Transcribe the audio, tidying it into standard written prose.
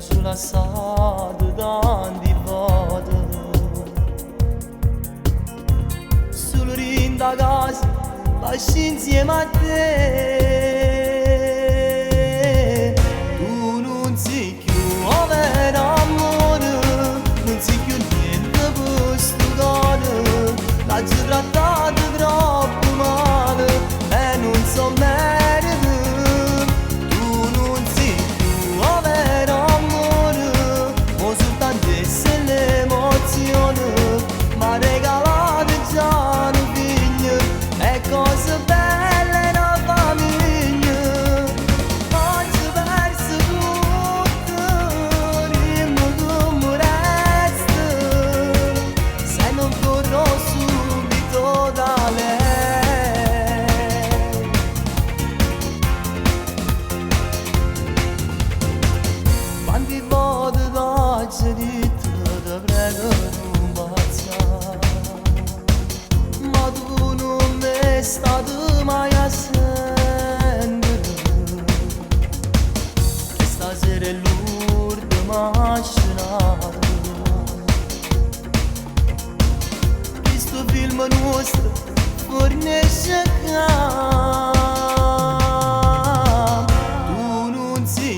T'aggio lassato tanti vote. Solo dint' 'a casa, vascio insieme a te. Tu nun si cchiù overo ammore, nun si cchiù niente pe' stu core. L'aggio trattato troppo male e nun s' 'o mmerita. Tu nun si cchiù overo ammore, mo sultanto essa è l'emozione. M'ha regalato già nu figlio, e cose belle 'e na famiglia. Aggio perso tutto, dimme che me resta, se nun corro subito da lei. Quanti vote t'aggio ditto te prego nun pazzià, ma tu nun m'he stato mai a sentire. Chesta sera è l'urdema scenata. Chistu film nuostro fernesce ccà. Tu nun si